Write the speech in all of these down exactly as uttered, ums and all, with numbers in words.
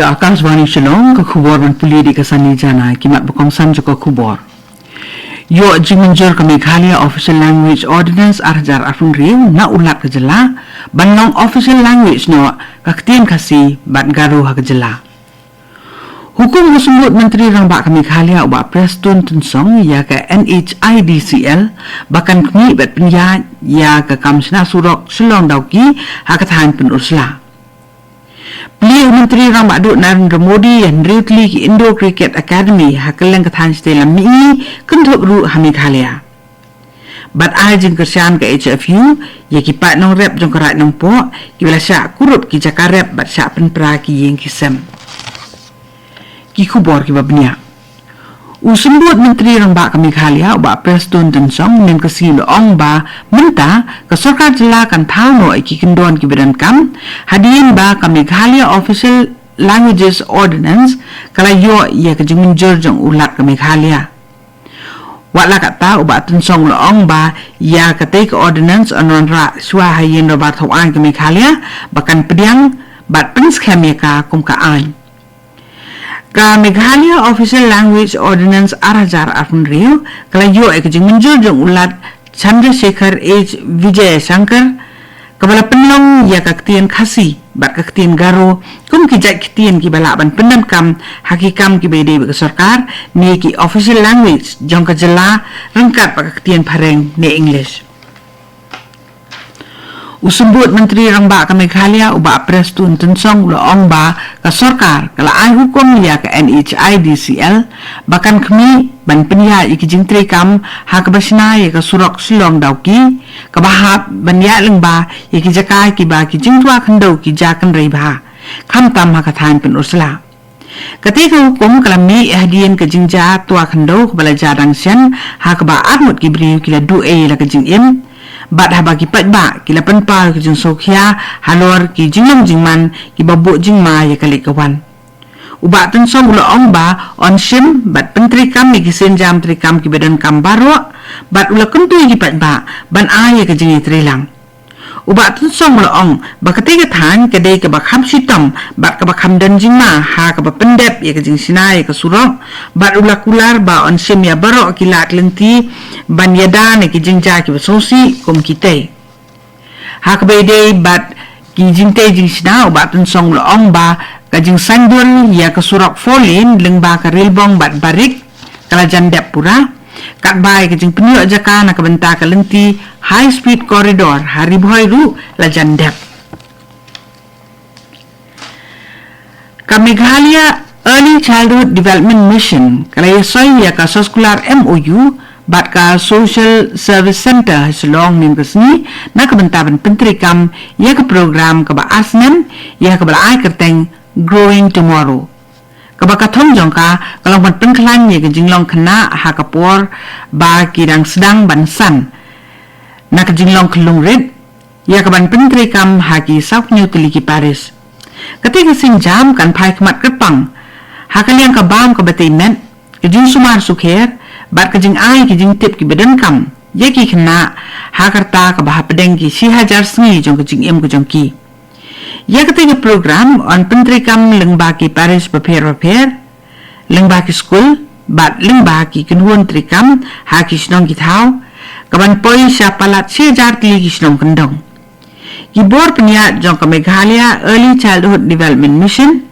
Ka Akashvani Shillong, ka khubor ban pule da ka Sani Jana, ki mat ba kongsan jong ka khubor. Ïoh jingmynjur ka Meghalaya Official Language Ordinance ar hajar arphew hynriew na u Lat ka jylla, ban long official language noh ka ktien Khasi bad Garo ha ka jylla. Hukum u Symbud Myntri Rangbah ka Meghalaya u Bah Prestone Tynsong ïa ka N H I D C L, ba kan khmih bad pynïaid ïa ka kam shna surok Shillong Dawki ha ka thaiñ Pynursla. Plie u Myntri Rangbah Duh Narendra Modi ïa hynriew tylli ki Indo Cricket Academy ha kylleng ka thaiñ shatei lam mihngi, kynthup ruh ha Meghalaya. Bad ai jingkyrshan ka H F U ïa ki paid nongrep jong ka Raid Nongpoh, kiba la shah kurup ki jaka rep bad shah pynpra ki ïing ki sem. Ki khubor kiba bniah. U Symbud Myntri Rangbah ka Meghalaya u Bah Prestone Tynsong mynne ka sngi u la ong ba mynta ka sorkar jylla kan thaw noh ïa ki kyndon kiba donkam, hadien ba ka Meghalaya Official Languages Ordinance ka la ïoh ïa ka jingmynjur jong u Lat ka Meghalaya. Wat la katta, u Bah Tynsong u la ong ba ïa katei ka ordinance yn wanrah shuwa ha Ïing Dorbar Thawaiñ ka Meghalaya ba kan pdiang bad pynskhem ïa ka kum ka aiñ. Ka Meghalaya Official Language Ordinance ar hajar arphew hynriew ka la ïoh ïa ka jingmynjur jong u Lat Chandrasekhar H Vijayashankar, kaba la pynlong ïa ka ktien Khasi bad ka ktien Garo kum ki jait ktien kiba lah ban pyndonkam ha ki kam kiba ïadei bad ka sorkar ne ki official language jong ka jylla, ryngkat bad ka ktien Phareng ne English. U Symbud Myntri Rangbah ka Meghalaya u Bah Prestone Tynsong u la ong ba ka sorkar ka la ai hukum ïa ka N H I D C L ba kan khmih ban pynïaid ïa ki jingtreikam ha kaba shna ïa ka surok Shillong Dawki, kaba hap ban ïaid lyngba ïa ki jaka kiba ki jingtwa khyndew ki jia kynrei bha, khamtam ha ka thaiñ Pynursla. Katei ka hukum ka la mih hadien ka jingjia twa khyndew kaba la jia dang shen, ha kaba arngut ki briew ki la duh ei la ka jingim, bad haba ki paidbah ki la pynpaw ka jingsngewkhia halor ki jinglong jingman kiba buh jingma ïa ka leit ka wan. U Bah Tynsong u la ong ba yn shim bad pyntreikam ïa ki sienjam treikam kiba donkam baroh, bad u la kyntu ïa ki paidbah ban ai ïa ka jingïatreilang. U Bah Tynsong u la ong ba katei ka thaiñ ka dei kaba kham shitom bad kaba kham don jingma ha kaba pyndep ïa ka jingshna ïa ka surok, bad u la kular ba yn shim ïa baroh ki lad lynti ban ïada na ki jingjia kiba sngewsih kum kitei. Ha kaba ïadei bad ki jingtei jingshna, u Bah Tynsong u la ong ba ka jingsaiñdur ïa ka surok four lane lyngba ka Rilbong bad Barik ka la jan dep pura, katba ïa ka jingpynïoh jaka na ka bynta ka lynti High Speed Corridor ha Ri Bhoi ruh la jan dep. Ka Meghalaya Early Childhood Development Mission ka la ïasoi ïa ka soskular M O U bad ka Social Service Centre ha Shillong mynne ka sngi na ka bynta ban pyntreikam ïa ka program kaba ar snem, ïa kaba la ai kyrteng Growing Tomorrow, kaba ka thong jong ka ka long ban pynkhlaiñ ïa ka jinglong khynnah ha ka por ba ki dang sdang ban san na ka jinglong khyllung rit, ïa kaban pyntreikam ha ki saw hynñiew tylli ki parish. Katei ka sienjam kan phai khmat kyrpang ha ka liang ka bam kaba tei met, ka jingsumar sukher bad ka jingai ki jingtip kiba donkam ïa ki khynnah ha ka rta kaba hapdeng ki shi hajar sngi jong ka jingim ka jong ki. Ïa katei ka program yn pyntreikam lyngba ki parish bapher bapher, lyngba ki skul bad lyngba ki kynhun treikam ha ki shnong ki thaw, kaban poi sha palat shi hajar tylli ki shnong kyndong. Ki bor pynïaid jong ka Meghalaya Early Childhood Development Mission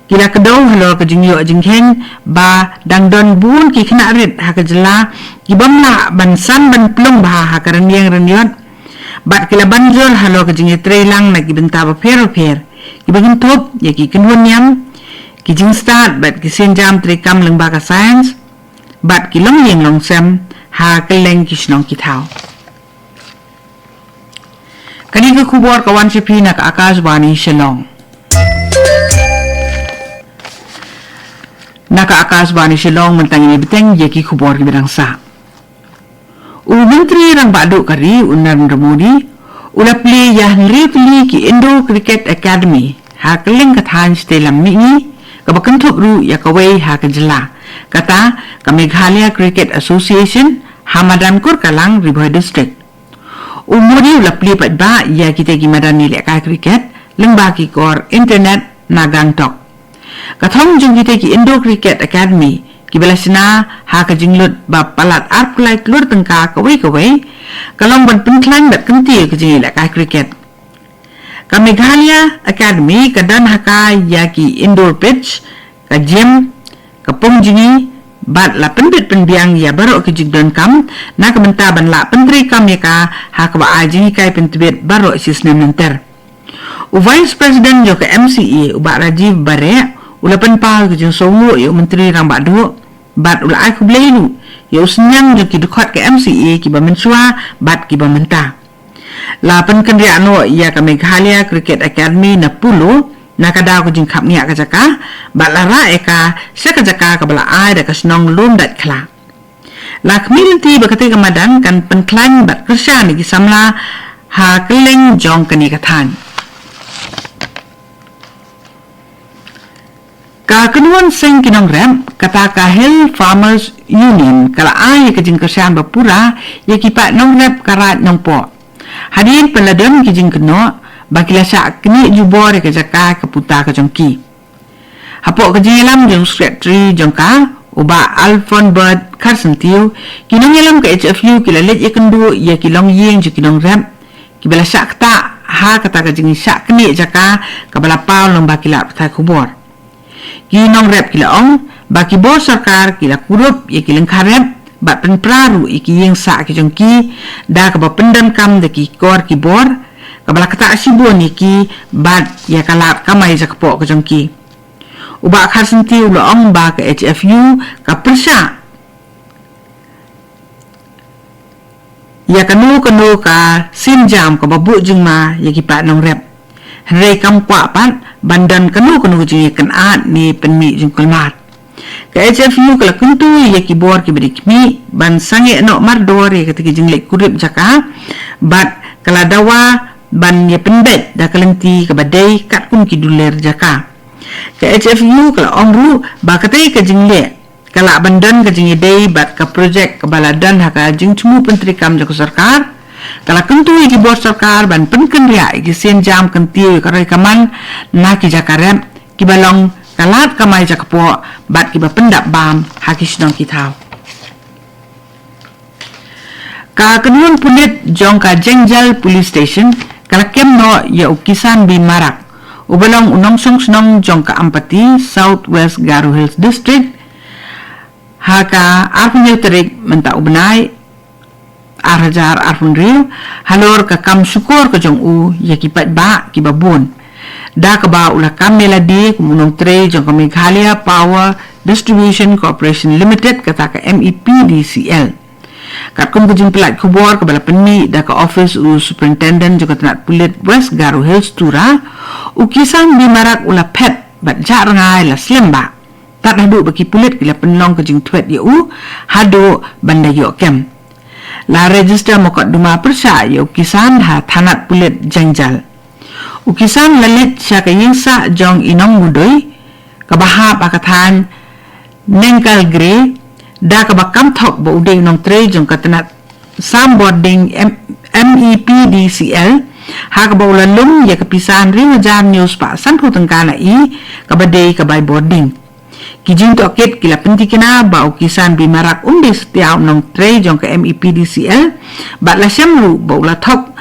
ki la kdew halor ka jingïoh jingkheiñ ba dang don bun ki khynnah rit ha ka jylla kibym lah ban san ban pynlong bha ha ka rynïeng rynïot, bad ki la ban jur halor ka jingïatreilang na ki bynta bapher bapher kiba kynthup ïa ki kynhun niam, ki jingstad bad ki sienjam treikam lyngba ka science, bad ki longïing longsem ha kylleng ki shnong ki thaw. Kane ka khubor ka wan sha phi na ka Akashvani Shillong. Na ka Akashvani Shillong mynta ngin ïa bteng ïa ki khubor kiba dang sah. U Myntri Rangbah Duh ka ri u Narendra Modi u la plie ïa hynriew tylli ki Indo Cricket Academy ha kylleng ka thaiñ shatei lam mihngi, kaba kynthup ruh ïa kawei ha ka jylla, kata ka Meghalaya Cricket Association ha madan Kurkalang, Ri Bhoi District. U Modi u la plie paidbah ïa kitei ki madan ïalehkai cricket lyngba ki kor internet na Gangtok. Ka thong jong kita ki Indoor Cricket Academy kiba la shna ha ka jinglut ba palat arphew lai klur tyngka kawei kawei, ka long ban pynkhlaiñ bad kyntiew ka jingïalehkai cricket. Ka Meghalaya Academy ka don ha ka ïa ki indoor pitch, ka gym, ka pung jngi, bad la pynbit pynbiang ïa baroh ki jingdonkam na ka bynta ban lah pyntreikam ïa ka ha kaba ai jinghikai pyntbit baroh shi snem lynter. U Vice President jong ka M C A, u Bah Rajiv Bareh, u la pynpaw ka jingsngewnguh ïa u Myntri Rangbah Duh bad u la ai khublei ruh ïa u synñiang jong ki dkhot ka M C A kiba mynshuwa bad kiba mynta. La pynkynriah noh ïa ka Meghalaya Cricket Academy na Polo na ka daw ka jingkhapngiah ka jaka bad la rah ïa ka sha ka jaka kaba la ai da ka shnong Lumdaitkhla. La khmih lynti ba katei ka madan kan pynkhlaiñ bad kyrshan ïa ki samla ha kylleng jong kane ka thaiñ. Ka kynhun seng ki nongrep, kata ka Hill Farmers Union, ka la ai ïa ka jingkyrshan ba pura ïa ki paid nongrep ka Raid Nongpoh, hadien ba la don ki jingkynnoh ba ki la shah knieh jubor ïa ka jaka ka puta ka jong ki. Hapoh ka jingïalam jong u Secretary jong ka, u Bah Alfonbert Kharsyntiew, ki nongïalam ka H F U ki la leit ïakynduh ïa ki longïing jong ki nongrep kiba la shah ktah ha kata ka jingshah knieh jaka kaba la paw lyngba ki lad pathai khubor. Ki nongrep ki la ong ba ki bor sorkar ki la kurup ïa ki lyngkha rep bad pynpra ruh ïa ki ïing sah ki jong ki da kaba pyndonkam da ki kor ki bor kaba la ktah shibun ïa ki bad ïa ka lad kamai jakpoh ka jong ki. U Bah Kharsyntiew u la ong ba ka H F U ka pyrshah ïa kano kano ka sienjam kaba buh jingma ïa ki paid nongrep, hynrei kam kwah pat ban don kano kano ka jingïakynad ne pynmih jingkulmar. Ka H F U ka la kyntu ïa ki bor kiba dei khmih ban sangeh noh mardor ïa kata ka jingleit kurup jaka bad ka la dawa ban ïa pynbeit da ka lynti kaba dei katkum ki dulir jaka. Ka H F U ka la ong ruh ba katei ka jingleh ka lah ban don ka jingïadei bad ka projek kaba la don ha ka jingthmu pyntreikam jong ka sorkar. Ka la kyntu ïa ki bor sorkar ban pynkynriah ïa ki sienjam kyntiew ïa ka roi ka man na ki jaka rep kiba long ka lad kamai jakpoh bad kiba pyndap bam ha ki shnong ki thaw. Ka kynhun pulit jong ka Jengjal Police Station ka la kem noh ïa u Kisan B Marak, uba long u nongshong shnong jong ka Ampati, South West Garo Hills District, ha ka arphew tarik mynta u bnai, ar hajar arphew hynriew, halor ka kam shukor ka jong u ïa ki paidbah kiba bun. Da kaba u la kam ïa lade kum u nongtrei jong ka Meghalaya Power Distribution Corporation Limited, kata ka M E P D C L. Katkum ka jingpyllait khubor kaba la pynmih da ka office u Superintendent jong ka tnat pulit West Garo Hills, Tura, u Kisan B Marak u la phet bad jah rngai la slem bah, tad haduh ba ki pulit ki la pynlong ka jingthwet ïa u haduh ban da ïoh kem. La register mukotduma pyrshah ïa u Kisan ha thanat pulit Jengjal. U Kisan la leit sha ka ïing sah jong i nongmudui kaba hap ha ka thaiñ Nengkalgre, da kaba kam thok ba u dei u nongtrei jong ka tnat Sam Bording M-, M E P D C L, ha kaba u la lum ïa ka pisa hynriew hajar hynñiew spah sanphew tyngka na i, kaba dei ka bai bording. Ki jingtohkit ki la pynthikna ba u Kisan B Marak um dei satia u nongtrei jong ka M E P D C L, bad la shem ruh ba u la thok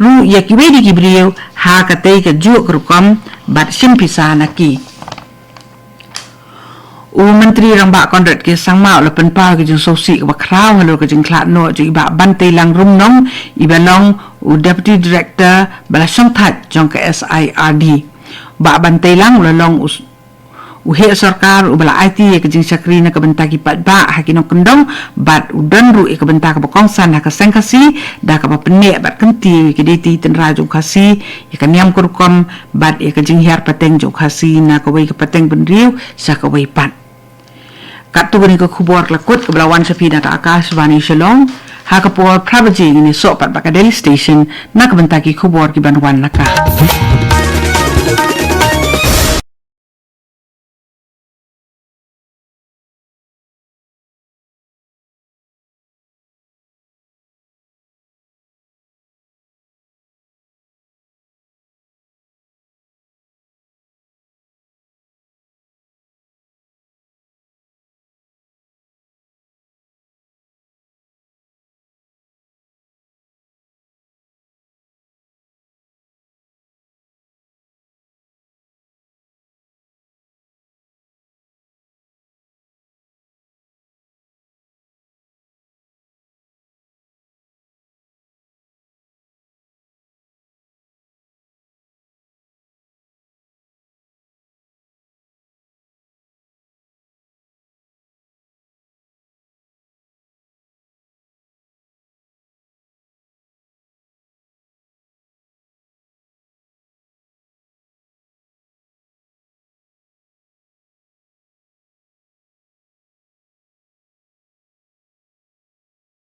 ruh ïa kiwei de ki briew ha katei ka juh ka rukom bad shim pisa na ki. U Myntri Rangbah Conrad K Sangma u la pynpaw ka jingsngewsih kaba khraw halor ka jingkhlad noh jong i Bah Banteilang Rumnong, iba long u Deputy Director ba la shongthait jong ka S I R D. Bah Banteilang u la long u s-, u heh sorkar uba la aiti ïa ka jingshakri na ka bynta ki paidbah ha ki nongkyndong, bad u don ruh ïa ka bynta kaba kongsan ha ka seng Khasi, da kaba pynneh bad kyntiew ïa ka deiti tynrai jong u Khasi, ïa ka niam ka rukom bad ïa ka jinghiar pateng jong u Khasi na kawei ka pateng bynriew sha kawei pat. Katto katne ka khubor ka la kut kaba la wan sha phi na ka Akashvani Shillong. Ha ka por phra baje ngin ïasoh pat bad ka Delhi Station na ka bynta ki khubor kiban wan na ka.